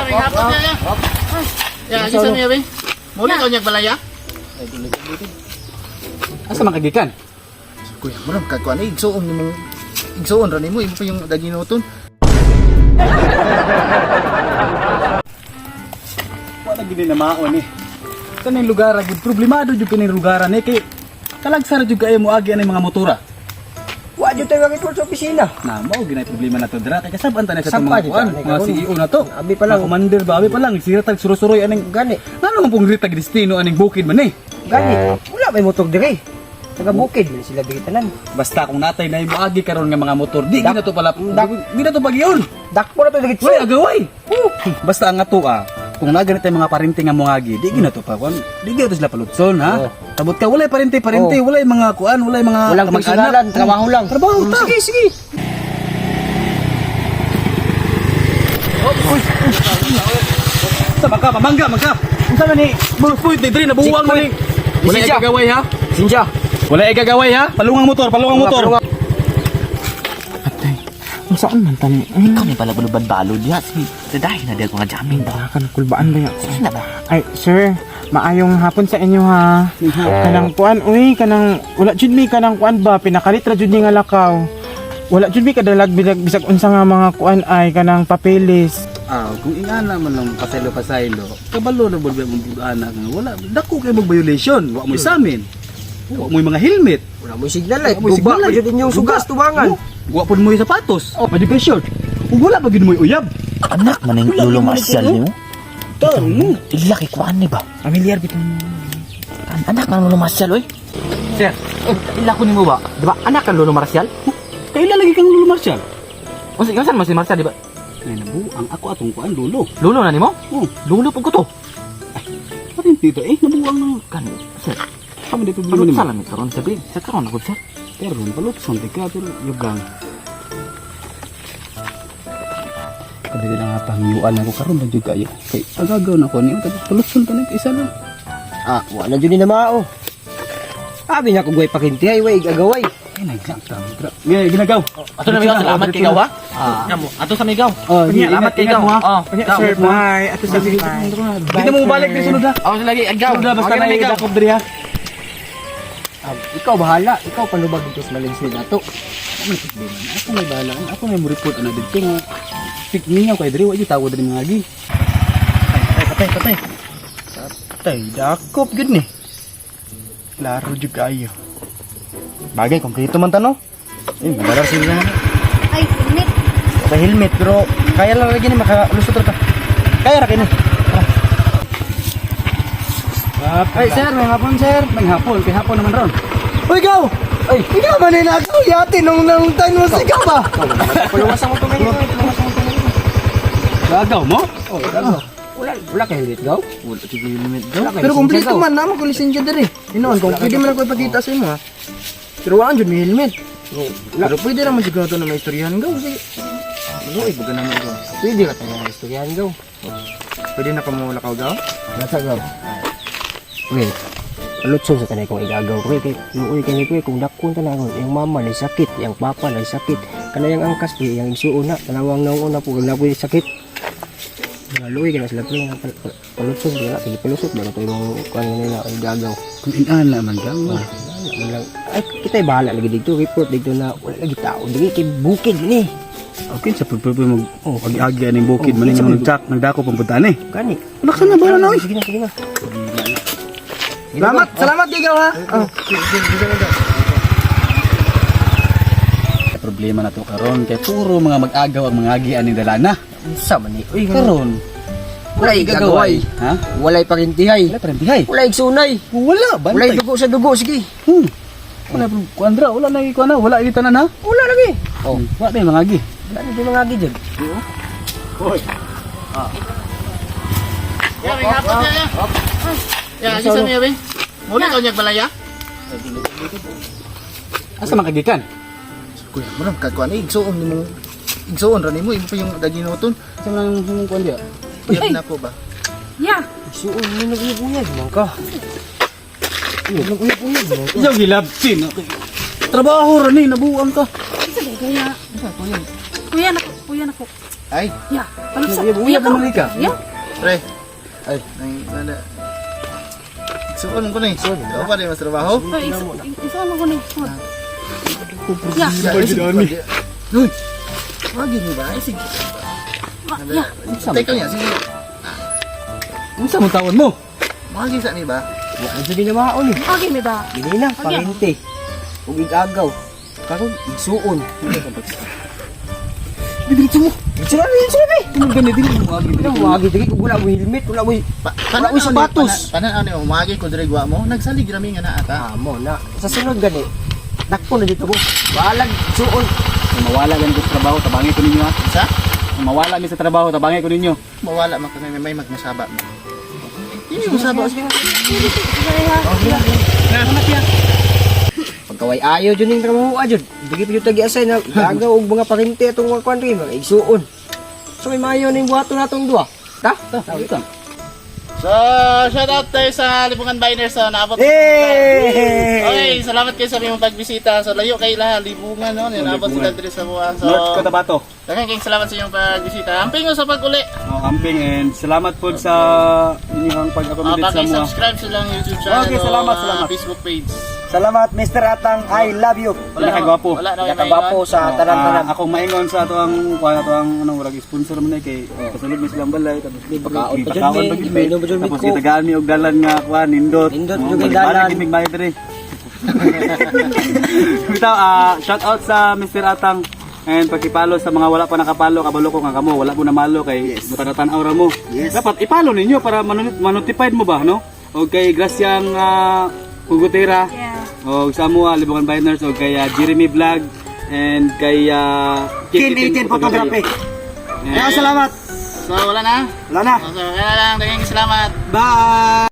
May hapon ya ya. Ya, kinsa niya be? Muli ka unyag balaya? Asa man kagikan? Kuya, mo nang kagkuan eh, igsuon nimo. Igsuon ra nimo, imo pa yung daginuton. Wala gid na maon eh. Kaning lugar gid problemado jud kining lugar ni kay kalagsara jud kayo mo agi ani mga motora. Wa jud tayo report sa opisina. Na mao ginay problema na to dira kay kasab-an ta na sa Kasab-an itong mga jud kuan, ta, mga karon. CEO na to. Abi pa lang. Mga commander ba abi pa lang sira tag suroy aning Gani. ngano man pong ritag destino aning bukid man eh. Gani. Wala may motor dire. Taga bukid man sila diri tanan. Basta kung natay na moagi karon nga mga motor, di gina to pala, di na to pagyon. Dakpo na to diretso. Uy, agaway. Basta ang ato ah, kung na ganit mga parente nga moagi, di gina to pa kuan. Di gina to sila palutson ha. Oh. Tabot ka walay parente parente, walay mga kuan, walay mga Walang kamag-anak. personalan, trabaho lang. Trabaho ta. Sige, sige. Sa mangka, pamangga, mangka. Unsa man ni bullet ni diri nabuwang man ni. Walay Lisensya. igagaway ha. Sinja. Walay igagaway ha. Palungang motor, palungang motor. Atay, ang saan man tani? Ay, Ikaw may pala balubad balo diya. Sige, dahil na diya ko nga jamming ba? kan kulbaan ba yan? Sige na ba? Ay, sir, maayong hapon sa inyo ha. Kanang kuan, uy, kanang wala jud mi kanang kuan ba pinakalit ra jud ni nga lakaw. Wala jud mi kadalag bisag, bisag unsa nga mga kuan ay kanang papeles. Ah, kung ingana man lang pasaylo-pasaylo, kabalo na ba mong budaana nga wala dako kay mag violation, wa mo'y samin. Wa mo'y mga helmet. Wala mo signal light. Wa mo'y Guba signal pa light. jud inyong sugas tubangan. Wa pud mo'y sapatos. Oh, medication. Ug wala pa gid mo'y uyab. Anak man yung Lolo Marcial niyo. Tarong mo. Ila kay kuan ni ba? Amilyar bitong Anak man Lolo Marcial oy. Sir, Ila ko nimo ba? Di ba anak kan Lolo Marcial? kaila lagi kang Lolo Marcial. Unsa ikaw saan mo si Marcial di ba? Ay nabuang ako atong kuan lulo. Lolo na nimo? Oh, Lolo pud ko to. parin dito eh nabuang na. Kan sir, Kamo di problema nimo. palutsa lang karon sabi. Sa karon ako sir. Pero palutson di ka pero yug lang. Kadali lang nga pangiyuan ako karon na jud kayo. Kay agagaw na ko niyo tapos palutson pa nag isa lang. Ah, wala jud ni na mao. Abi na ko guway pakinti ay way igagaway. Ay naglang ta. Ngay ginagaw. Ato na migaw, salamat kay gawa. Ato sa migaw. Oh, Salamat kay gaw. Oh, Sir, bye. Ato sa bye. Dito mo balik di sunod ha. Oh, lagi agaw. Sunod ha basta na idakop diri ha. Ah, ikaw bahala, ikaw panubag dito sa Malinsin ato. Ako may bahala. Ako may mo report ana dito nga. Pikmingaw kay diri wa gyud tawo diri mga agi. Patay, patay. Patay, dakop gud ni. Klaro jud kayo. Bagay, kompleto man tano. Eh, madalar sila na. Ay, helmet. Sa helmet, pero kaya lang lagi ni makalusot ra ka. Kaya ra kini. Ay sir, may hapon sir. May hapon, kay hapon naman ron. Uy, gaw! Ay, ikaw man ni nagaw yati nung nang time mo sigaw ba? Paluwasan mo to ngayon. Paluwasan mo to ngayon. Gagaw mo? Oh, gagaw. Wala wala kay helmet gaw? Wala jud helmet gaw. Wala kay Pero lisensya, kompleto gaw. man namo ko lisensya diri. Inoon kung pwede man ako ipakita sa imo ha. Pero wala jud may helmet. Pero pwede naman siguro to na may istoryahan gaw. Sige. Maluoy baga naman gaw. Pwede ka tayo ng istoryahan gaw. Pwede na kamo lakaw gaw. Nasa gaw. Wait. Lutson sa tanay kong igagaw ko kay luoy kay ni kung dakon tanan ko yung mama na sakit, yung papa na sakit, kana yung angkas pre, yung igsuon na tanawang naong una po na po sakit. Mga luoy kay na sila pre, palutson wala sige palusot ba to imong kuan nila igagaw. Kung inana man gaw. Wala man lang. Ay, kita bahala lagi dito, report dito na wala lagi tao dili kay bukid ni. Okay, sa pagpapay mag oh, agi-agi aning bukid Oh, man kinsa nga man- nagdak nagdako pang puntaan eh. Kani. Wala ka na ba na oy? Sige na, sige na. Salamat, salamat gigaw ha. Oh. Problema na to karon kay puro mga mag-agaw ang mga agi aning dalana. Unsa man ni? Uy, Karon, wala igagaway. Ha? Walay parintihay. Wala parintihay. Wala igsunay. Wala Walay bantay. dugo sa dugo sige. Wala kuandra, wala na kuan na, wala agi tanan ha. Wala lagi. Oh, wala na yung mga agi. Wala na mga agi dyan. Ya, may hapon ya ya. Ya, kinsa niya be? Muli ka unyag balaya? Asa man kagikan? Kuya, mo nang kagkuan eh, igsuon nimo. Igsuon ra nimo, imo pa yung daginuton. Asa man ang imong kuan diya? Uyab na ko ba? Yeah. Igsuon mo nag-uyab-uyab man ka. Nag-uyab-uyab man ka. Iyaw gilabsin. Trabaho ra ni nabuang ka. Isa ba kaya? Kuya nako, kuya nako. Ay, Ya, palutsa. Uyab na man ka. Ya. pre. Ay, nang nana. Igsuon ko ni. Ikaw pa rin mas trabaho. Ay, isa mo ko ni. Ya. Uy. Wag ni ba? Ay, sige. Ya. Teka niya, sige. Unsa mo tawon mo? Magi sa ni ba? Wa na jud ni maon ni. Okay, may ba? Dili na parente. Ug igagaw. Karon igsuon. Diretso mo. Diretso na, diretso na, be. Ano gani dili mo agi dili. Wala mo diri kung wala mo helmet, wala mo wala mo sapatos. Panan ano mo magi ko diri gwa mo, nagsalig rami nga na ata. Ah, mo na. Sa sunod gani. Dakpo na dito mo. Balag suon. Kung mawala gani ko sa trabaho, tabangi ko ninyo ha. Sa? Kung mawala mi sa trabaho, tabangi ko ninyo. Mawala man kami may magmasaba mo. Hindi mo saba. Pagkaway ayo jud ning trabaho jud. Dili pa jud tagi asay na igagaw og mga parente atong mga kwan rin, mga igsuon. So may maayo ning buhaton natong duha. Ta? Ta, ta. So, shout out tayo sa Libungan Biners sa naabot. Hey! Okay, salamat kayo sa aming pagbisita. So, layo kay lahat, Libungan, no? Naabot sila diri sa buwan. So, North Cotabato. daghang kayong salamat sa inyong pagbisita. Amping sa pag-uli. Oh, amping and salamat po sa inyong pag-accommodate sa mga. Paki-subscribe silang YouTube channel Okay, salamat, o, salamat. Facebook page. Salamat Mr. Atang. I love you. Pinakagwapo. Wala na Pinakagwapo sa tanan-tanan. Akong maingon sa ato ang kuan ato ang ano murag sponsor man eh, kay pasulod mi silang balay tapos libre. Pakaon pa jud Pakaon mi, pa jud mi. ipainom pa jud mi Tapos ko. gitagaan mi og dalan nga kuan nindot. Nindot Oh, jud kay balik-balik dalan. gid mig bayad diri. Bitaw, shout out sa Mr. Atang and pagkipalo sa mga wala pa nakapalo, kabalo ko nga kamo, wala mo namalo kay yes. Mutana-tanaw ra mo. Yes. Dapat ipalo ninyo para manotified mo ba, no? O kay Graciang Hugutera. Yeah. O sa amo Libungan Biners o kay Jeremy Vlog and kay Kin 18 Photography. And, Salamat. So, wala na. Wala na. So, kaya lang. Daghang salamat. Bye.